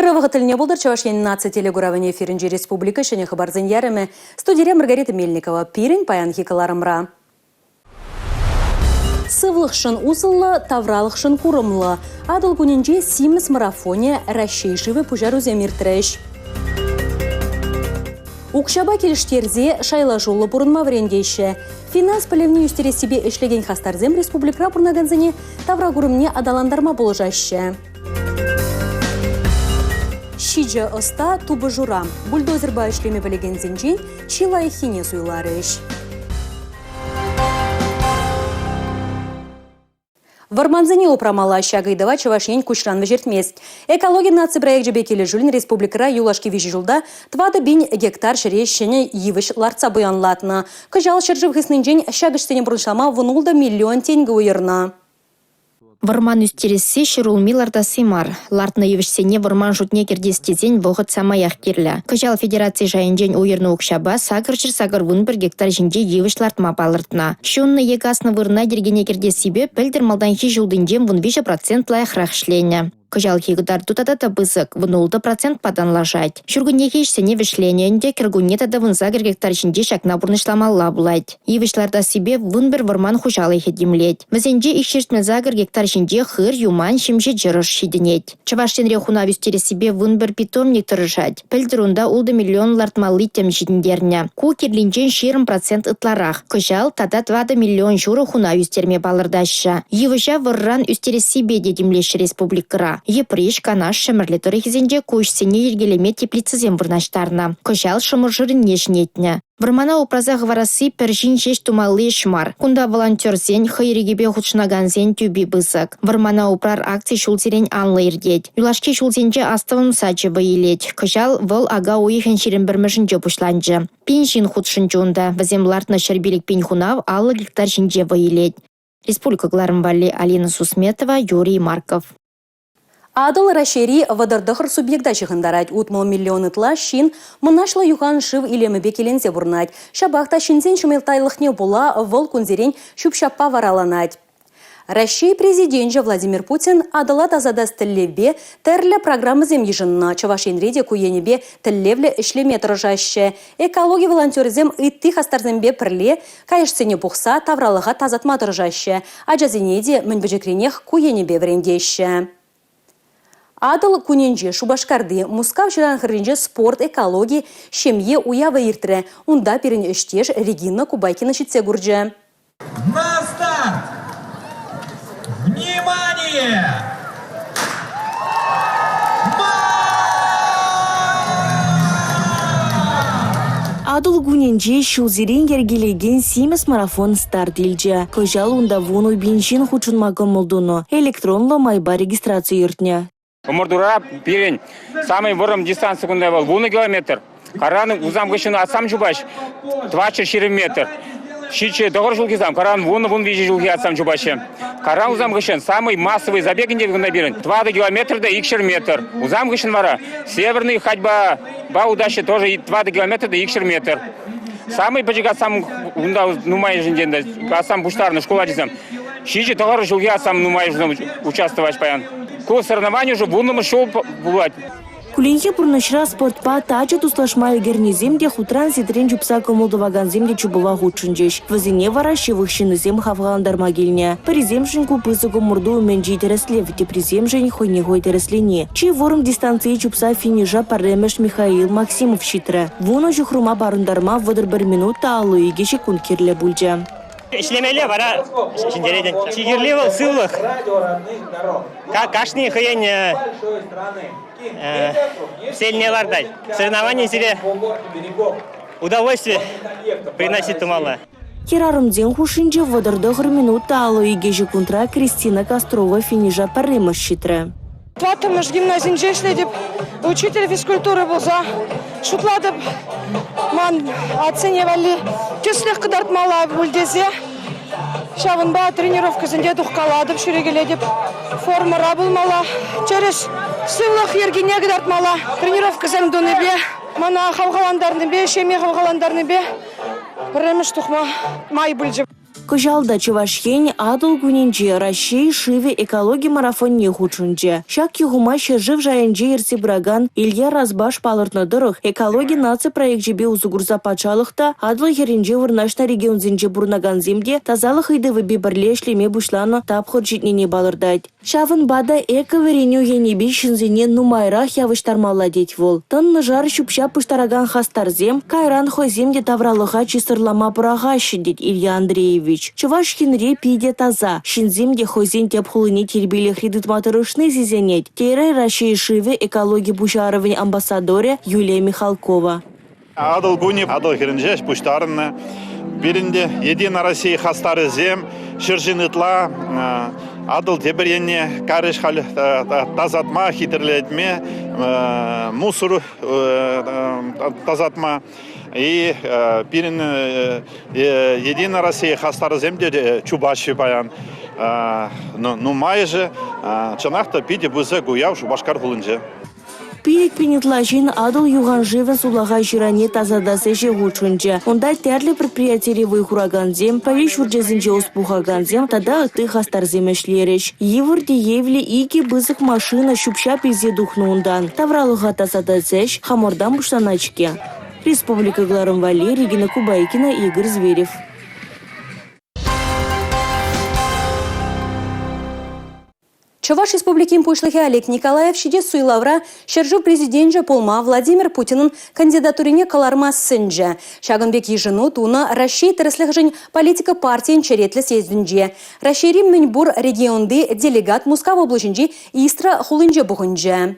Ырӑ вӑхӑт тӗлне пултӑр Чӑваш Ен наци телекуравӗн эфирӗнчи республика ҫӗнӗ хыпарсен ярӑмӗ. Студире Маргарита Мельникова. Пирӗн паянхи кӑларӑмра. Сывлӑхшӑн усӑллӑ, тавралӑхшӑн курӑмлӑ. Атӑл кунӗнче симӗс марафонӗ Раҫҫей шывӗ пуҫарусем иртрӗҫ. Укҫапа килӗштерсе шайлашуллӑ пурӑнма вӗрентеҫҫӗ. Финанс пӗлӗвне ӳстерессипе ӗҫлекен хастарсем республикӑра пурӑнакансене тавракурӑмне аталантарма пулӑшаҫҫӗ. Ҫичӗ ӑста тупӑшура бульдозерпа ӗҫлеме пӗлекенсенчен чи лайӑххине суйларӗҫ. Вӑрмансене упрамалла ҫак ыйтӑва Чӑваш Ен куҫран вӗҫертмест. Экологи наци проекчӗпе килӗшӳллӗн республикӑра юлашки виҫӗ ҫулта 4 гектар ҫӗре ҫӗнӗ йывӑҫ лартса пуянлатнӑ. Кӑҫал ҫӗршыв хыснинчен ҫак ӗҫсене пурнӑҫлама 16 миллион тенкӗ уйӑрнӑ. Вӑрман ӳстересси ҫӗрулми лартасси мар. Лартнӑ йывӑҫсене вӑрман шутне кӗртес тесен вӑхӑт самаях кирлӗ. Кӑҫал федераци шайӗнчен уйӑрнӑ укҫапа 881 гектар ҫинче йывӑҫ лартма палӑртнӑ. Ҫуннӑ е каснӑ вырӑна йӗркене кӗртессипе пӗлтӗр малтанхи ҫултинчен 13 процент лайӑхрах ӗҫленӗ. Кӑҫалхи кӑтарту тата та пысӑк, 16 процентпа танлашать. Ҫуркуннехи ӗҫсене вӗҫленӗ ӗнтӗ, кӗркунне тата 18 гектар ҫинче ҫакна пурнӑҫламалла пулать. Йывӑҫ лартассипе 11 вӑрман хуҫалӑхӗ тимлет. Вӗсенче 278 гектар ҫинче хыр, юман, ҫемҫе чӑрӑш ҫитӗнет. Чӑваш Енре хунав ӳстерессипе 11 питомник тӑрӑшать. Пӗлтӗр унта 6 миллион лартмалли тӗм ҫитӗнтернӗ. Ку кирлинчен 20 процент ытларах. Кӑҫал тата 4 миллион ҫурӑ хунав ӳстерме палӑртаҫҫӗ. Йывӑҫа вӑрран ӳстерессипе те тимлеҫҫӗ республикӑра. Йӗпреҫ, Канаш, Ҫӗмӗрле тӑрӑхӗсенче ку ӗҫсене йӗркелеме теплицӑсем вырнаҫтарнӑ. Кӑҫал Шӑмӑршӑринне ҫӗнетнӗ. Вӑрмана упраса хӑварасси пӗр ҫын ҫеҫ тумалли ӗҫ мар. Кунта волонтерсен, хӑй ирӗкӗпе хутшӑнакансен тӳпи пысӑк. Вӑрмана упрар акци ҫулсерен анлӑ иртет. Юлашки ҫулсенче астӑвӑм сачӗ вӑй илет. Кӑҫал вӑл ака уйӑхӗн 21-мӗшӗнче пуҫланчӗ. Пин ҫын хутшӑнчӗ унта. Вӗсем лартнӑ 105 пин хунав 50 гектар ҫинче вӑй илет. Республика кӑларӑм валли Алина Сусметова, Юрий Марков. Атӑл Раҫҫейри 39 субъекта ҫыхӑнтарать. 60 миллион ытла ҫын мӑнаҫлӑ юхан шыв илемӗпе киленсе пурӑнать. Ҫапах та ҫынсен ҫӑмӑлттайлӑхне пула вӑл кунсерен ҫӳп-ҫаппа вараланать. Раҫҫей Президенчӗ Владимир Путин Атӑла тасатас тӗллевпе тӗрлӗ программӑсем йышӑннӑ. Чӑваш Енре те ку енӗпе тӗллевлӗ ӗҫлеме тӑрӑшаҫҫӗ. Экологи волонтерӗсем ытти хастарсемпе пӗрле каяшсене пухса тавралӑха тасатма тӑрӑшаҫҫӗ. Ачасене те мӗн пӗчӗкренех ку енӗпе вӗрентеҫҫӗ. Атӑл кунӗнче Шупашкарти Мускав ҫыран хӗрринче спорт, экологи, ҫемье уявӗ иртрӗ. Унта пирӗн ӗҫтеш Регина Кубайкина ҫитсе курчӗ. На старт! Внимание! Атӑл кунӗнче ҫулсерен йӗркелекен симӗс марафон старт илчӗ. Кӑҫал унта 10 000 ҫын хутшӑнма кӑмӑл тунӑ. Электронлӑ майпа регистраци иртнӗ. Ӑмӑртура пирӗн самый вӑрӑм дистанци кунта вӑл 10 километр. Каран усам хыҫҫӑн атсам чупаҫ 420 метр. Ҫиччӗ тӑхӑр ҫулхисем каран вунӑ вун виҫӗ ҫулхи атсам чупаҫҫӗ. Каран усам хыҫҫӑн самый массовый забег ӗнтӗ кунта пирӗн 4 километр та 200 метр. Усам хыҫҫӑн вара северный ходьба утаҫҫӗ тоже 4 километр та 200 метр. Самый пӗчӗк атсам унта нумайӑшӗнчен те атсам пуҫтарнӑ шкул ачисем. Ҫичӗ тӑхӑр ҫулхи атсам нумайӑшӗ участвовать паян. Ку соревновани уже вуннӑмӗш ҫул пулать. Кулленхи пурнӑҫра спортпа тачӑ туслашма ӳкернисем те хутран-ситрен чупса кӑмӑл тӑвакансем те чупӑва хутшӑнчӗҫ. Вӗсене вара ҫывӑх ҫыннисем хавхалантарма килнӗ. Пӗрисемшӗн ку пысӑк ӑмӑрту умӗнчи тӗрӗслев, теприсемшӗн хӑйне хӑй тӗрӗслени. Чи вӑрӑм дистанцие чупса финиша пӗрремӗш Михаил Максимов ҫитрӗ. Вунӑ ҫухрӑма парӑнтарма 31 минут та 52 ҫеккунт кирлӗ пулчӗ. Ӗҫлемелле вара ҫӗнтеретӗн. Чи кирли вӑл сывлӑх. Кашни хӑйӗн цельне лартать. Соревновани сире удовольствие приносит тумалла. Хӗрарӑмсен хушшинче 39 минут та 52 ҫеккунтра Кристина Кострова финиша пӗрремӗш ҫитрӗ. Тӑваттӑмӗш гимназинче ӗҫлетӗп. Учитель физкультуры пулса шутлатӑп. Ман атьсене валли тӗслӗх кӑтартмалла пуль тесе. Ҫавӑнпа тренировкӑсенче тухкалатӑп, ҫӳрекелетӗп. Формӑра пулмалла, тӗрӗс сывлӑх йӗркине кӑтартмалла. Тренировкӑсем тунипе, мана хавхалантарнипе, ҫемье хавхалантарнипе пӗрремӗш тухма май пулчӗ. Кӑҫал та Чӑваш Ен Атӑл кунӗнче Раҫҫей шывӗ экологи марафонне хутшӑнчӗ. Ҫак юхӑма ҫӗршыв шайӗнче ертсе пыракан Илья Разбаш палӑртнӑ тӑрӑх, экологи наци проекчӗпе усӑ курса патшалӑх та, Атӑл хӗрринче вырнаҫнӑ регионсенче пурӑнакансем те тасалӑх ыйтӑвӗпе пӗрле ӗҫлеме пуҫланӑ тапхӑр ҫитнине палӑртать. Ҫавӑнпа та эко-вӗренӳ енӗпе ҫынсене нумайрах явӑҫтармалла тет вӑл. Тӑнлӑ-шар ҫӳп-ҫап пуҫтаракан хастарсем кайран хӑйсем те тавралӑха чыссӑрлама пӑрахаҫҫӗ тет Илья Андреевич. Чӑваш Енре питӗ таса, ҫынсем те хӑйсен тӗп хулине тирпейлӗхре тытма тӑрӑшни сисӗнет, терӗ Раҫҫей шывӗ экологи пуҫарӑвӗн амбассадорӗ Юлия Михалкова. Атӑл кунӗ Атӑл хӗрринче пуҫтарӑннӑ. Пирӗн те Единая Россия хастарӗсем 100 ҫын ытла Атӑл тепӗр енне карӗҫ халь тасатма, хитӗрлетме, мусор тасатма. И пирӗн Единая Россия хастарӗсем те чупаҫҫӗ паян. Нумайӑшӗ чӑнах та питӗ пысӑк уяв Шупашкар хулинче. 5000 ытла ҫын Атӑл юхан шывӗн сулахай ҫыранне тасатас ӗҫе хутшӑнчӗ. Унта тӗрлӗ предприятире вӑй хуракансем, пӗлӳ ҫурчӗсенче ӑс пухакансем тата ытти хастарсем ӗҫлерӗҫ. Йывӑр тиевлӗ икӗ пысӑк машина ҫӳп-ҫап илсе тухнӑ унтан. Тавралӑха тасатас ӗҫ хамӑртан пуҫланать-ҫке. Республика кӑларӑм валли Регина Кубайкина, Игорь Зверев. Чӑваш Республикин Пуҫлӑхӗ Олег Николаев ҫитес суйлавра ҫӗршыв президенчӗ пулма Владимир Путинӑн кандидатурине кӑларма сӗнчӗ. Ҫакӑн пек йышӑну тунӑ Раҫҫей тӗрӗслӗхӗшӗн политика партийӗн черетлӗ съездӗнче. Раҫҫейри мӗнпур регионти делегат Мускав облаҫӗнчи Истра хулинче пухӑнчӗ.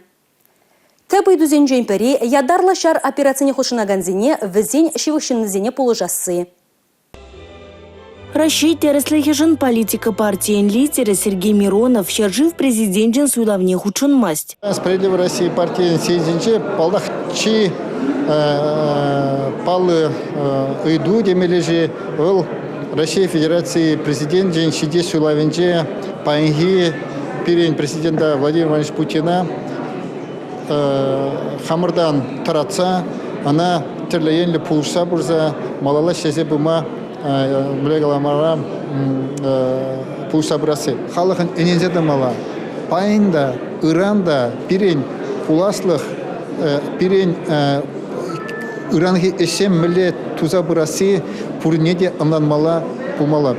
Тӗп ыйтусенчен пӗри – ятарлӑ ҫар операцине хутшӑнакансене вӗсен ҫывӑх ҫыннисене пулӑшасси. Раҫҫей тӗрӗслӗхӗшӗн политика партийӗн лидерӗ Сергей Миронов ҫӗршыв президенчӗн суйлавне хутшӑнмасть. Справедливая Россия партийӗн съездӗнче, паллах, чи паллӑ ыйту темелле-ши, вӑл Раҫҫей Федераци президенчӗн ҫитес суйлавӗнче паянхи пирӗн президента Владимир Владимирович Путина хамӑртан тӑратса, ӑна тӗрлӗ енлӗ пулӑшса пырса малалла ӗҫлесе пыма мӗнле каламалла пулӑшса пырасси. Халӑхӑн ӗненсе тӑмалла. Паян та, ыран та пирӗн пуласлӑх, пирӗн ыранхи ӗҫсем мӗнле туса пырасси пурне те ӑнланмалла пулмалла,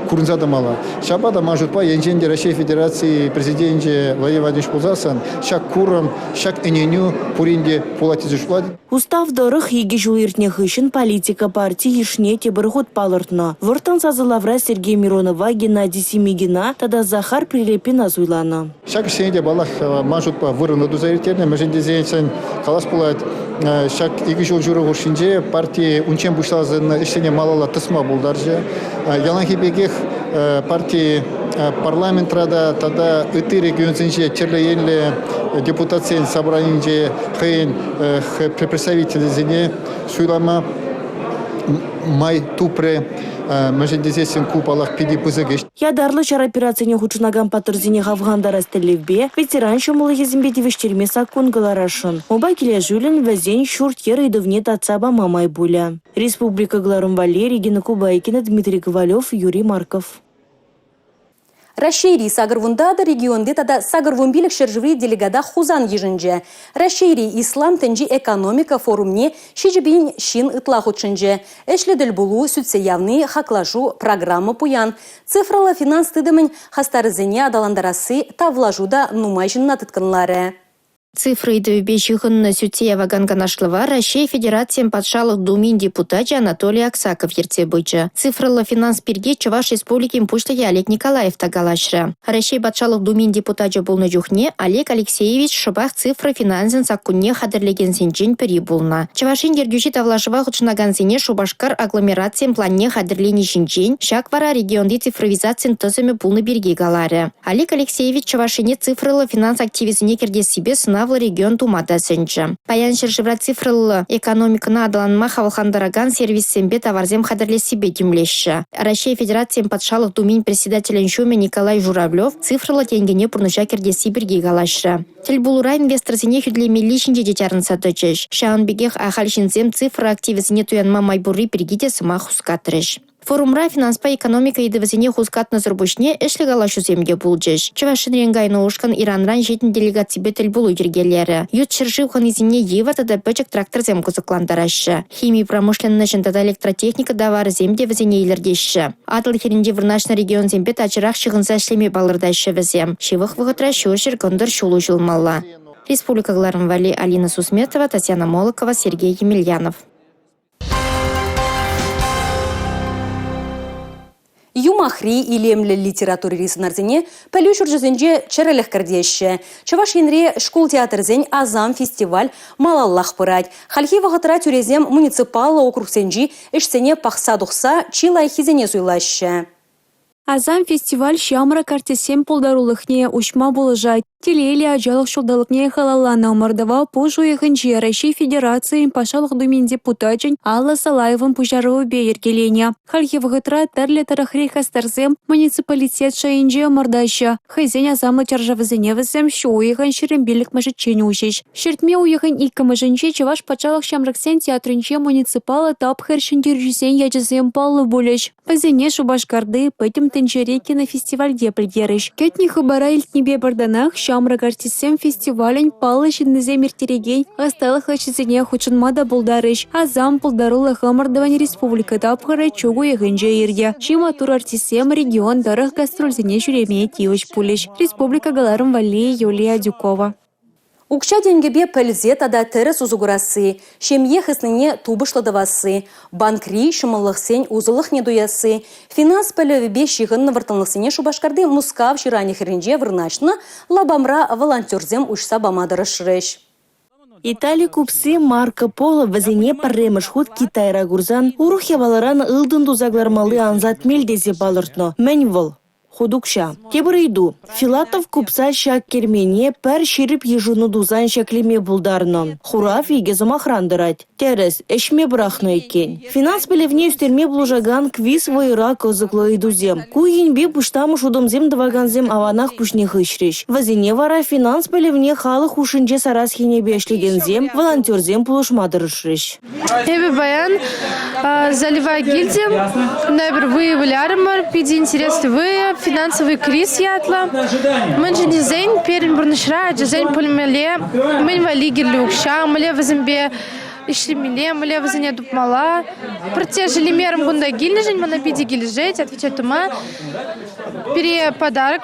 курӑнса тӑмалла. Ҫапах та ман шутпа, енчен те Раҫҫей Федераци Президенчӗ Владимир Владимирович пулсассӑн, ҫак курӑм, ҫак ӗненӳ пурин те пулать тесе шутлать. Устав тӑрӑх икӗ ҫул иртнӗ хыҫҫӑн политика парти йышне тепӗр хут палӑртнӑ. Вӑрттӑн сасӑлавра Сергей Миронова, Геннадий Семигина тата Захар Прилепина суйланӑ. Ҫак ӗҫсене те, паллах, ман шутпа, вырӑнлӑ туса ирттернӗ. Мӗншӗн тесен, калас пулать, ҫак икӗ ҫул ҫурӑ хушшинче парти унччен пуҫласа ӗҫсене малалла тӑсма пултарчӗ. Яланхи пекех парти парламентра та тата ытти регионсенче тӗрлӗ енлӗ депутатсен собранийӗнче хӑйӗн представителӗсене суйлама май тупрӗ. Мӗншӗн тесессӗн ку, паллах, питӗ пысӑк ӗҫ. Ятарлӑ ҫар операцине хутшӑнакан паттӑрсене хавхалантарас тӗллевпе ветеран ҫӑмӑллӑхӗсемпе тивӗҫтерме саккун кӑларасшӑн. Унпа килӗшӳллӗн вӗсен ҫурт-йӗр ыйтӑвне татса пама май пулӗ. Республика кӑларӑм валли Регина Кубайкина, Дмитрий Ковалев, Юрий Марков. Раҫҫейри 84 регионти тата 85 ҫӗршыври делегата Хусан йышӑнчӗ. Раҫҫейри ислам тӗнчи экономика форумне 7000 ҫын ытла хутшӑнчӗ. Ӗҫлӗ тӗлпулу, сӳтсе явни, хаклашу, программа пуян. Цифрӑллӑ финанс тытӑмӗн хастарӗсене аталантарасси тавлашу та нумай ҫынна тыткӑнларӗ. Цифра ыйтӑвӗпе ҫыхӑннӑ сӳтсе явакан канашлӑва Раҫҫей Федерацийӗн Патшалӑх Думин депутачӗ Анатолий Аксаков ертсе пычӗ. Цифрӑллӑ финанс пирки Чӑваш Республикин Пуҫлӑхӗ Олег Николаев та калаҫрӗ. Раҫҫей Патшалӑх Думин депутачӗ пулнӑ чухне Олег Алексеевич шӑпах цифра финансӗн саккунне хатӗрлекенсенчен пӗри пулнӑ. Чӑваш Ен ертӳҫи тавлашӑва хутшӑнакансене Шупашкар агломерацийӗн планне хатӗрлени ҫинчен, ҫак вара регионти цифровизацин тӑсӑмӗ пулнӑ пирки каларӗ. Олег Алексеевич Чӑваш Ене цифрӑллӑ финанс активӗсене кӗртессипе сӑнавлӑ регион тума та сӗнчӗ. Паян ҫӗршывра цифрӑллӑ экономикӑна аталанма хавхалантаракан сервиссемпе таварсем хатӗрлессипе тимлеҫҫӗ. Раҫҫей Федерацийӗн Патшалӑх Думин Председателӗн ҫумӗ Николай Журавлев цифрӑллӑ тенкӗне пурнӑҫа кӗртесси пирки калаҫрӗ. Тӗлпулура инвесторсене хӳтӗлемелли ҫинче те чарӑнса тӑчӗҫ. Ҫавӑн пекех ахаль ҫынсем цифра активӗсене туянма май пурри пирки те сӑмах хускатрӗҫ. Форумра финанспа экономика ыйтӑвӗсене хускатнӑсӑр пуҫне ӗҫлӗ калаҫусем те пулчӗҫ. Чӑваш Енрен кайнӑ ушкӑн Иранран ҫитнӗ делегаципе тӗл пулу йӗркелерӗ. Ют ҫӗршыв хӑнисене йывӑр тата пӗчӗк тракторсем кӑсӑклантараҫҫӗ. Хими промышленноҫӗн тата электротехника таварӗсем те вӗсене илӗртеҫҫӗ. Атӑл хӗрринче вырнаҫнӑ регионсемпе тачӑрах ҫыхӑнса ӗҫлеме палӑртаҫҫӗ вӗсем. Ҫывӑх вӑхӑтра ҫурҫӗр-кӑнтӑр ҫул уҫӑлмалла. Республика кӑларӑм валли Алина Сусметова, Татьяна Молокова, Сергей Емельянов. Юмахри илемлӗ литературӑри сӑнарсене пӗлӳ ҫурчӗсенче чӗрӗлӗх кӗртеҫҫӗ. Чӑваш Енре шкул театрӗсен «Асам» фестиваль малаллах пырать. Хальхи вӑхӑтра тӳресем муниципаллӑ округсенчи ӗҫсене пӑхса тухса чи лайӑххисене суйлаҫҫӗ. «Асам» фестиваль ҫамрӑк артистсен пултарулӑхне уҫма пулӑшать. Телейлӗ ачалӑх ҫулталӑкне халалланӑ ӑмӑртӑва пуш уйӑхӗнче Раҫҫей Федерацийӗн Патшалӑх Думин депутачӗн Алла Салаевӑн пуҫарӑвӗпе йӗркеленӗ. Хальхи вӑхӑтра тӗрлӗ тӑрӑхри хастарсем муниципалитет шайӗнче ӑмӑртаҫҫӗ. Хӑйсен асамлӑ чаршавӗсене вӗсем ҫу уйӑхӗн 25-мӗшӗччен уҫӗҫ. Ҫӗртме уйӑхӗн 2-мӗшӗнче Чӑваш патшалӑх ҫамрӑксен театрӗнче муниципаллӑ тапхӑр ҫӗнтерӳҫисен ячӗсем паллӑ пулӗҫ. Вӗсене Шупашкарти Пӗтӗм тӗнчери кинофестивальте пӗлтерӗҫ. Кӗтнӗ хыпара илтнипе пӗр танах ҫамрӑк артистсем фестивалӗн паллӑ ҫыннисем ирттерекен ӑсталӑх ӗҫӗсене хутшӑнма та пултарӗҫ. «Асам» пултарулӑх ӑмӑртӑвӗн республика тапхӑрӗ чӳк уйӑхӗнче иртӗ. Чи маттур артистсем регион тӑрӑх гастрольсене ҫӳреме тивӗҫ пулӗҫ. Республика кӑларӑм валли Юлия Адюкова. Укҫа-тенкӗпе пӗлсе тата тӗрӗс усӑ курасси, ҫемье хыснине тупӑшлӑ тӑвасси, банкри ҫӑмӑллӑхсен усӑлӑхне туясси, финанс пӗлӗвӗпе ҫыхӑннӑ вӑрттӑнлӑхсене Шупашкарти Мускав ҫыранӗ хӗрринче вырнаҫнӑ лапамра волонтерсем уҫса пама тӑрӑшрӗҫ. Итали купси Марко Поло вӗсене пӗрремӗш хут Китайра курсан урӑх япаларан ылтӑн туса кӑлармалли ансат мел тесе палӑртнӑ. Мӗн вӑл? Хут укҫа. Тепӗр ыйту. Филатов купса ҫак кермене пӗр ҫирӗп йышӑну тусан ҫӗклеме пултарнӑ. Хурав икӗ сӑмахран тӑрать. Тӗрӗс, ӗҫме пӑрахнӑ иккен. Финанс пӗлӗвне ӳстерме пулӑшакан квиз-вӑйӑра кӑсӑклӑ ыйтусем. Ку енпе пуҫламӑш утӑмсем тӑвакансем аванах пуҫне хыҫрӗҫ. Вӗсене вара финанс пӗлӗвне халӑх хушшинче сарас енӗпе ӗҫлекенсем, волонтерсем пулӑшма тӑрӑшрӗҫ. Эпӗ паян залива килтӗм. Кунта эпир вӑйӑ вылярӑмӑр. Питӗ интереслӗ вӑйӑ, финансовый криз ятлӑ. Мӗншӗн тесен пирӗн пурнӑҫра ачасен пӗлмелле мӗн валли кирлӗ укҫа, мӗнле вӗсемпе ӗҫлемелле, мӗнле вӗсене тупмалла. Пӗртте шеллемерӗм кунта килнӗшӗн, мана питӗ килӗшет отвечать тума. Пире подарок,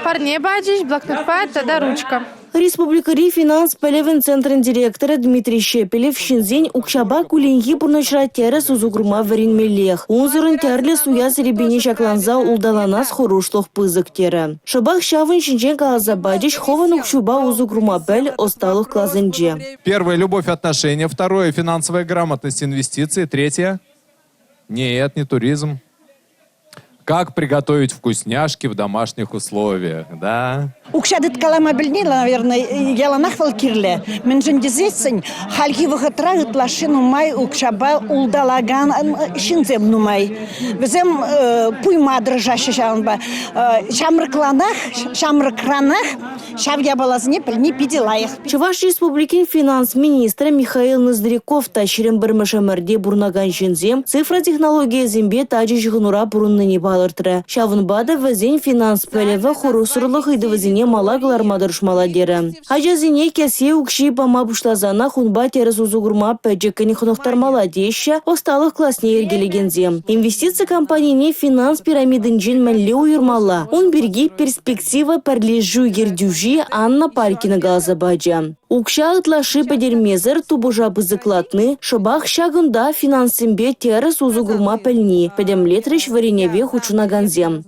парне пачӗҫ, блокнотпа тата ручка. Республикӑри финанс пӗлӗвӗн центрӗн директорӗ Дмитрий Щепелев ҫынсен укҫапа кулленхи пурнӑҫра тӗрӗс усӑ курма вӗренмеллех. Унсӑрӑн тӗрлӗ суя серепене ҫакланса улталанас хӑрушлӑх пысӑк терӗ. Шӑпах ҫавӑн ҫинчен каласа пачӗҫ хӑвӑн укҫупа усӑ курма пӗл ӑсталӑх класӗнче. Первое – любовь отношения, второе – финансовая грамотность инвестиции, третье – нет, не туризм. Как приготовить вкусняшки в домашних условиях, да? Укҫа тыткалама пӗлни, наверное, яланах вӑл кирлӗ. Мӗншӗн тесессӗн хальхи вӑхӑтра ытлашши нумай укҫапа улталакан ҫынсем нумай. Вӗсем пуйма тӑрӑшаҫҫӗ ҫавӑнпа. Ҫамрӑкланах, ҫамрӑкранах Ҫав япаласене пӗлни питӗ лайӑх. Чӑваш Республикин финанс министрӗ Михаил Ноздряков та 21-мӗш ӗмӗрте пурӑнакан ҫынсем цифра технологийӗсемпе тачӑ ҫыхӑнура пурӑннине палӑртрӗ. Ҫавӑнпа та вӗсен финанс пӗлӗвӗ хӑрушсӑрлӑх ыйтӑвӗсене мала кӑларма тӑрӑшмалла терӗ. Ачасене кӗсье укҫи пама пуҫласанах унпа тӗрӗс усӑ курма пӗчӗккӗн хӑнӑхтармалла теҫҫӗ ӑсталӑх класне йӗркелекенсем. Инвестици компанине финанс пирамидинчен мӗнле уйӑрмалла? Ун пирки «Перспектива» пӗрлешӳ ертӳҫи Анна Паркина каласа пачӗ. Укҫа ытлашши пӗтермесӗр тупӑша пысӑклатни шӑпах ҫакӑнта финанссемпе тӗрӗс усӑ курма пӗлни, пӗтӗмлетрӗҫ вӗренӗве хутшӑнакансем.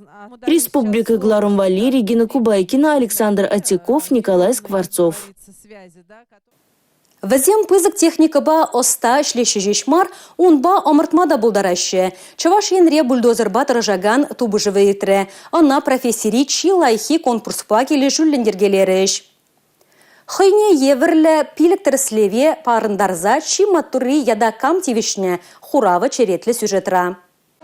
Республика кӑларӑм валли Регина Кубайкина, Александр Отеков, Николай Скворцов. Вӗсем пысӑк техникӑпа ӑста ӗҫлеҫҫӗ ҫеҫ мар, унпа ӑмӑртма та пултараҫҫӗ. Чӑваш Енре бульдозерпа тӑрӑшакан тупӑшӑвӗ иртрӗ. Ӑна профессири чи лайӑххи конкурспа килӗшӳллӗн йӗркелерӗҫ. Хӑйне евӗрлӗ пилӗк тӗрӗслеве парӑнтарса чи маттурри ята кам тивӗҫнӗ? Хуравӗ черетлӗ сюжетра.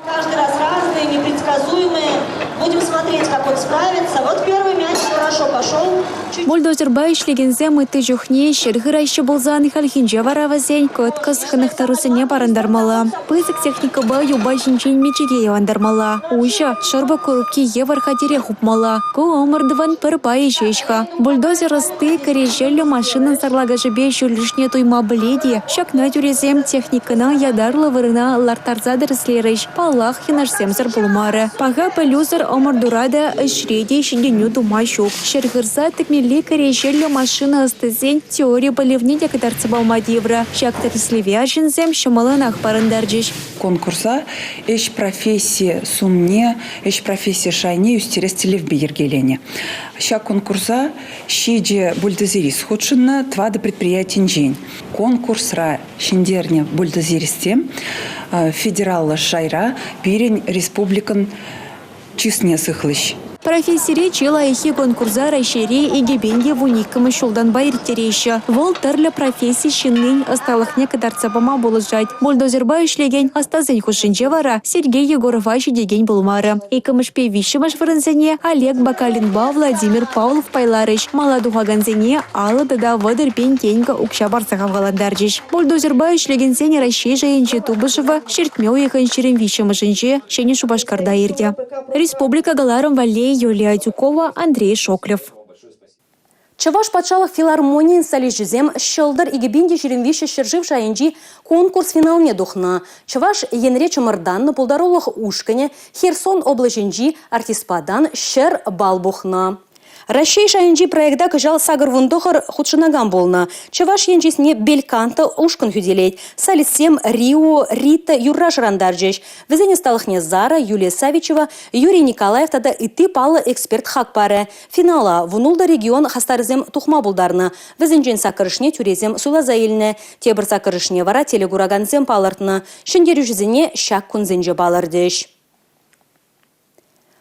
Каждый раз разные, непредсказуемые. Будем смотреть, как он справится. Вот первый мяч хорошо. пошел. Бульдозерпа ӗҫлекенсем ытти чухне ҫӗр хыраҫҫӗ пулсан, хальхинче вара вӗсен кӑткӑс хӑнӑхтарусене парӑнтармалла. Пысӑк техникӑпа юпа ҫинчен мечӗке йӑвантармалла, уҫӑ, шӑрпӑк курупки евӗр хатӗре хупмалла. Ку ӑмӑртӑвӑн пӗр пайӗ ҫеҫ-ха. Бульдозер ӑсти кӗреҫеллӗ машинӑн сарлакӑшӗпе ҫӳллӗшне туйма пӗлет-и? Ҫакна тӳресем техникӑна ятарлӑ вырӑна ларттарса тӗрӗслерӗҫ. Паллах, йӑнӑшсемсӗр пулмарӗ. Паха пӗлӳсӗр ӑмӑртура та, ӗҫре те ҫитӗнӳ тума ҫук. Ҫӗр хырса тӗкмелли кӗреҫеллӗ машина ӑстисен теори пӗлӗвне те кӑтартса пама тиврӗ. Ҫак тӗрӗслеве арҫынсем ҫӑмӑллӑнах парӑнтарчӗҫ. Конкурса ӗҫ професси сумне, ӗҫ професси шайне ӳстерес тӗллевпе йӗркеленӗ. Ҫак конкурса ҫичӗ бульдозерист хутшӑннӑ тӑватӑ предприятинчен. Конкурсра ҫӗнтернӗ бульдозеристсем федераллӑ шайра пирӗн республикӑн чысне сыхлӗҫ. Профессире чи лайӑххи конкурса Раҫҫейре 2012-мӗш ҫултанпа ирттереҫҫӗ. Вӑл тӗрлӗ професси ҫыннин ӑсталӑхне кӑтартса пама пулӑшать. Бульдозерпа ӗҫлекен ӑстасен хушшинче вара Сергей Егорова ҫитекен пулмарӗ. Иккӗмӗшпе виҫҫӗмӗш вырӑнсене Олег Бакалинпа Владимир Павлов пайларӗҫ. Мала тухакансене 50 тата 30 пин тенкӗ укҫа парса хавхалантарчӗҫ. Бульдозерпа ӗҫлекенсен Раҫҫей шайӗнчи тупӑшӑвӗ ҫӗртме уйӑхӗн 23-мӗшӗнче Ҫӗнӗ Шупашкарта иртӗ. Республика кӑларӑм валли Юлия Адюкова, Андрей Шоклев. Чӑваш патшалӑх филармонийӗн солисчӗсем «Ҫӑлтӑр 2023» ҫӗршыв шайӗнчи конкурс финалне тухнӑ. Чӑваш Енре чӑмӑртаннӑ пултарулӑх ушкӑнӗ Херсон облаҫӗнчи артистпа тан 100 балл пухнӑ. Раҫҫей шайӗнчи проекта кӑҫал 89 хутшӑнакан пулнӑ. Чӑваш Ен чысне «Бельканто» ушкӑн хӳтӗлет. Солистсем «Рио», «Рита» юрра шӑрантарчӗҫ. Вӗсен ӑсталӑхне Зара, Юлия Савичева, Юрий Николаев тата ытти паллӑ эксперт хак парӗ. Финала 16 регион хастарӗсем тухма пултарнӑ. Вӗсенчен саккӑрӑшне тӳресем суйласа илнӗ. Тепӗр саккӑрӑшне вара телекуракансем палӑртнӑ. Ҫӗнтерӳҫӗсене ҫак кунсенче палӑртӗҫ.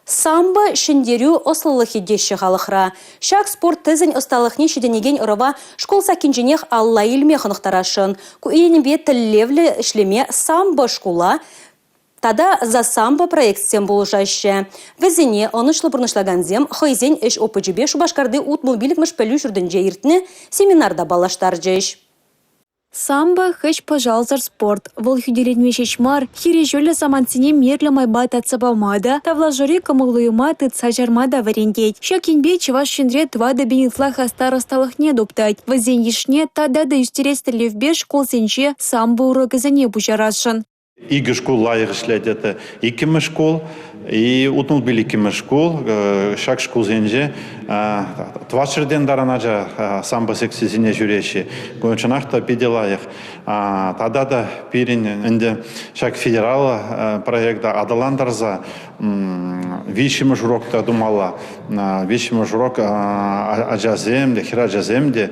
Самбо ҫӗнтерӳ ӑслӑлӑхӗ теҫҫӗ халӑхра. Ҫак спорт тӗсӗн ӑсталӑхне ҫитӗнекен ӑрӑва шкул саккинченех алла илме хӑнӑхтарасшӑн. Ку енӗпе тӗллевлӗ ӗҫлеме самбо шкула тата «За самбо» проектсем пулӑшаҫҫӗ. Вӗсене ӑнӑҫлӑ пурнӑҫлакансем хӑйсен ӗҫ опычӗпе Шупашкарти 65-мӗш пӗлӳ ҫуртӗнче иртнӗ семинарта паллаштарчӗҫ. Самбо – хӗҫ-пӑшалсӑр спорт. Вӑл хӳтӗленме ҫеҫ мар, хирӗҫӳллӗ самантсене мирлӗ майпа татса пама та, тавлашури кӑмӑл-туйӑма тытса чарма та вӗрентет. Ҫак енпе Чӑваш Енре 4 пин ытла хастар ӑсталӑхне туптать. Вӗсен йышне тата та ӳстерес тӗллевпе шкулсенче самбо урокӗсене пуҫарасшӑн. Икӗ шкул лайӑх ӗҫлет это. Иккӗмӗш шкул и 65-мӗш шкул. Ҫак шкулсенче тӑватҫӗртен таран ача самбо секцисене ҫӳреҫҫӗ. Ку чӑнах та питӗ лайӑх. Тата та пирӗн ӗнтӗ ҫак федераллӑ проекта аталантарса виҫҫӗмӗш урок та тумалла. Виҫҫӗмӗш урок ачасем те, хӗрачасем те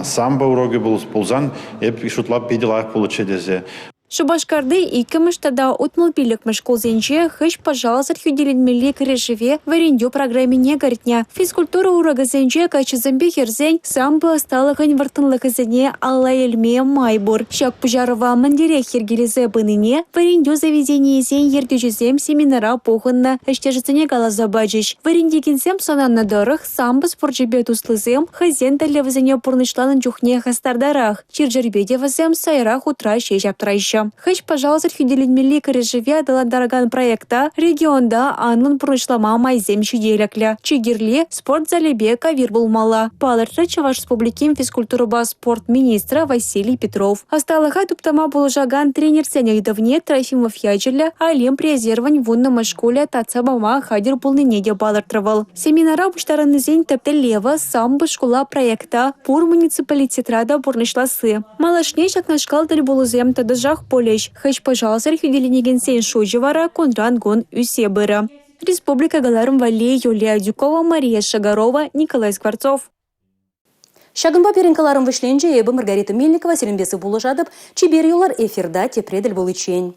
самбо урокӗ пулсан эп шутлап питӗ лайӑх пулӗччӗ тесе. Шупашкарти 2-мӗш тата 65-мӗш шкулсенче хӗҫ-пӑшалсӑр хӳтӗленмелли кӗрешӗве вӗрентӳ программине кӗртнӗ. Физкультура урокӗсенче каччӑсемпе хӗрсен самбо ӑсталӑхӗн вӑрттӑнлӑхӗсене алла илме май пур. Ҫак пуҫарӑва мӗнлерех йӗркелесе пынине вӗрентӳ заведенийӗсен ертӳҫисем семинара пухӑннӑ ӗҫтешӗсене каласа пачӗҫ. Вӗрентекенсем сӑнанӑ тӑрӑх, самбо спорчӗпе туслисем хӑйсен тӗллевӗсене пурнӑҫланӑ чухне хастартарах. Чир-чӗрпе те вӗсем сайра хутра ҫеҫ аптӑраҫҫӗ. Хӗҫ-пӑшалсӑр хӳтӗленмелли кӗрешӗве аталантаракан проекта регионта анлӑн пурнӑҫлама майсем ҫителӗклӗ. Чи кирли – спорт залӗпе кавир пулмалла, палӑртрӗ Чӑваш Республикин физкультурӑпа спорт министрӗ Василий Петров. Ӑсталӑха туптама пулӑшакан тренерсен ыйтӑвне Трофимов ячӗллӗ Олимп резервӗн 10-мӗш шкулӗ татса пама хатӗр пулнине те палӑртрӗ вӑл. Семинара пуҫтарӑннисен тӗп тӗллевӗ – «Самбо шкула» проекта пур муниципалитетра та пурнӑҫласси. Малашне ҫакнашкал тӗл пулусем тӑтӑшах пулӗҫ. Хӗҫ-пӑшалсӑр хӳтӗленекенсен шучӗ вара кунран-кун ӳссе пырӗ. Республика кӑларӑм валли Юлия Адюкова, Мария Шагарова, Николай Скворцов. Ҫакӑнпа пирӗн кӑларӑм вӗҫленчӗ. Эпӗ Маргарита Мельникова сирӗнпе сывпуллашатӑп. Чипер юлӑр, эфирта тепре тӗл пуличчен.